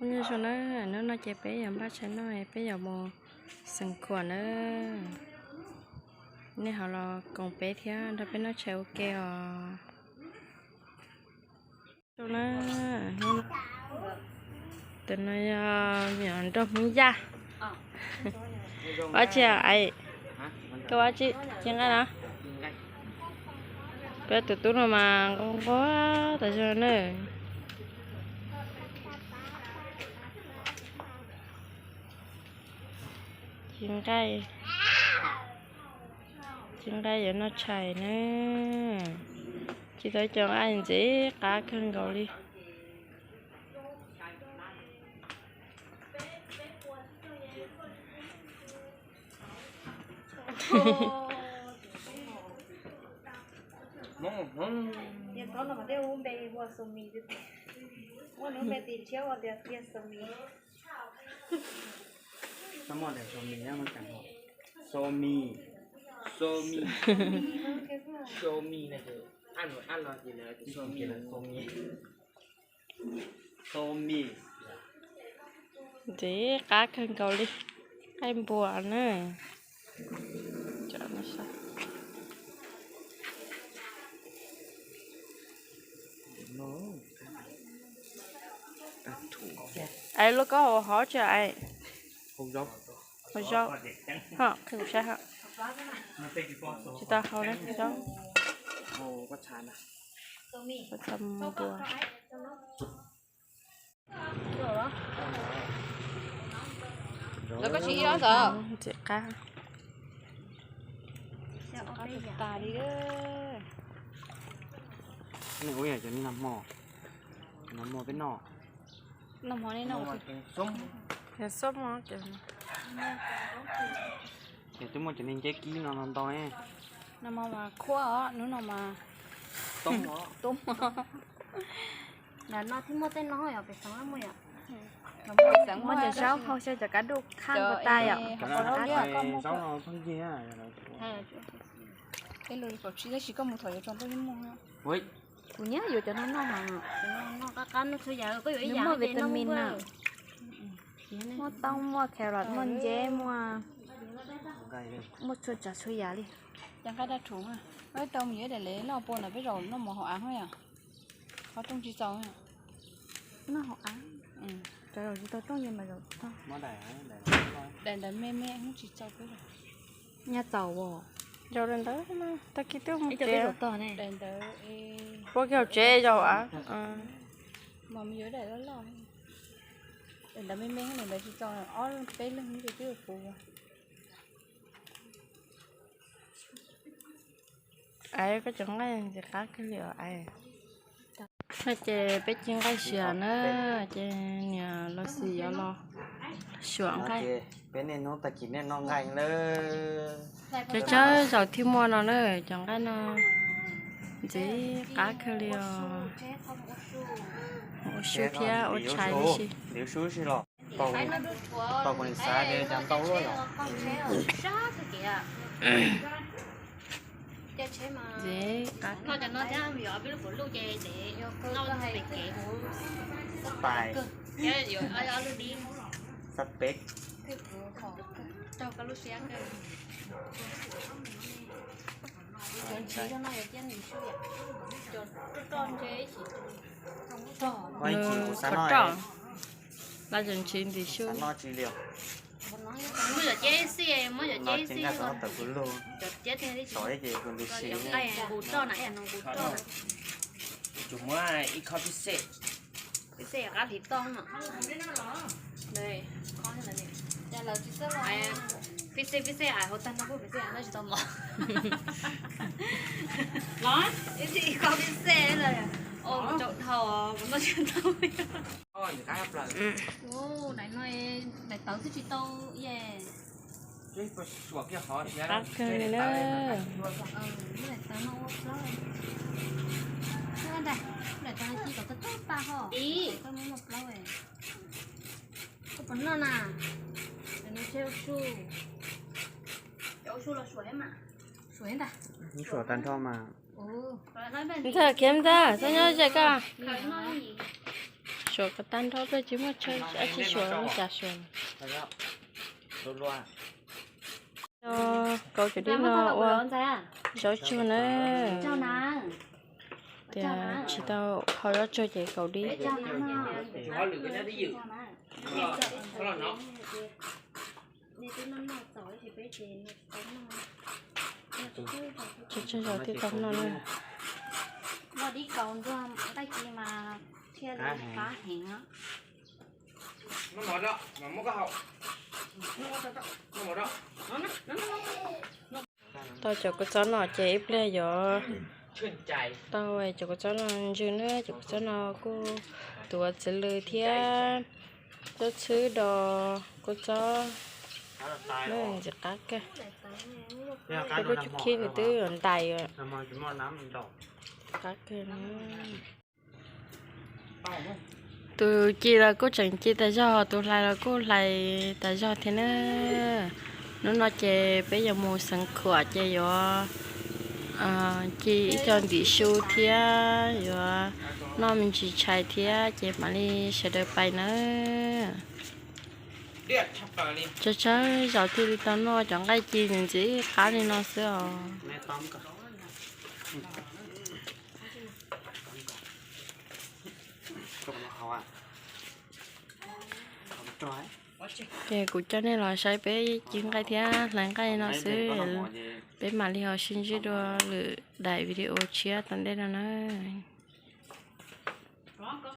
Nyob zoo na, hnub no ces peb yuav npaj tshais noj, peb yuav mus xeem khuam na. Nej ho los koom peb thiab nrog peb noj tshais ua ke os. Zoo na, hnub no, tus no yog me nyuam nraug Hmoob Yaj. Ua tsi es, koj ua tsi, ci nqaij na? Peb tus tub no mas nquag nquag tas zog na. Ci nqaij, ci nqaij yuav noj tshais na. Ci tau cov nqaij ntxim qab kawg nkaus li. Xo mi, xo mi, xo mi, xo mi, xo mi. Ntxim qab kawg nkaus li, qaij npua na. Es lub koj hauv hov tsi es? Hauv zaub. Tsis tau hau na, zaub. Ntxim qab. Nej ua yam cov nag hmo, nag hmo peb noj. Nag hmo nej noj. Ces twb muaj cov niag nceb kib no no ntau. Nag hmo mas khuab os, hnub no mas tub mov. Noj thiab muaj tej no yog pem xeev muaj yom. Muaj cov zaub hau xyaw cov kab duj khaj nkaus tas yom. Zaub no pheej yig. Tab sis koj mus thaum yuav tsaus ntuj yeej muaj. Kuv nyiam yuav cov no noj mas. Nws muaj vitamin na. Muaj tooj, muaj carrot, muaj nceb, muaj, muaj txhua tsav txhua yam li. Cov nqaij daj rhuv, peb tau mus yuav daim lej loj pua ntawm peb zaum noj mov hauv av yom. Qhov rooj tsis txaus. Noj hauv av. Cov zaum tsis tau rooj ces mas zaum tsis tau. Daim ntawd me me tsis txaus peb zaum. Nyaj txaus as. Zaum daim ntawd, tag kis twb mus tsev. Daim ntawd, ua kiag hauv tsev zaum av. Mas mus yuav daim loj loj. Daim ntawd me me, daim ntawd tsis txaus, ob peb leeg ces twb puv. Koj cov nqaij ntxim qab kawg li os. No ces peb ci nqaij siav na, ces niam los xis yuav los xyuam nqaij. Peb niaj hnub tag kis niaj noj nqaij lawm. Cov tsawg zaum thiaj muaj no na, cov nqaij no ntxim qab kawg li os. Ua su thiab ua tshais li si. Tau kuv xav tias cas ntau luaj yom. Ntxim qab. Xab peb. Nws qhov roj, lawv tseem ntshiv ntxim su. Tsuas muab ib khob pib xej. Pib xej qab hliv toj no. Pib xej, pib xej hais hauv tag no kuj pib xej noj tsis tau mov. Los ib khob pib xej, o, tsaus dhau, kuv noj tsis tau. Daim no, daim tawv twb tsis tau ye. Qab kawg li na. Daim tawv ci kom tau tau pa ho. Koj puas noj na? Suav tag nrho mas. Ntxawm khiav ntag, txhob nyob ze koj. Suav ko tag nrho peb tsis muaj chaw, ab tsi suav ua cas suav. Kauv cov dib no ua zaub tsuag na. Tias tsis tau hau zaub tsuag ces kauv dib. Tsuag tsuag zog thiaj tau noj na. Tau cov kua txob no ces ib pliag yuav tau cov kua txob no ntsw na. Cov kua txob no kuj tuav txiv lws thiab tub txhwb do kua txob na, ntxim qab kawg. Peb lub cub khib nws twb yuav ntais qab kawg. Tus ci los kuj tseem ci tas zog, tus hlais los kuj hlais tas zog thiab na. Hnub no ces peb yuav mus xeev khuam ces yuav ci ib co ntim su thiab yuav noj me ntsis tshais thiab ces mam li sawv daws pais nawb. Tsawg tsawg zaus thiaj li tau noj cov nqaij ci ntxim qab li no xwb os. Ces kuv coj nej los saib peb ci nqaij thiab hlais nqaij no xwb, peb mam li ho sib ntsib dua lwm daim video tshiab tom ntej no nawb.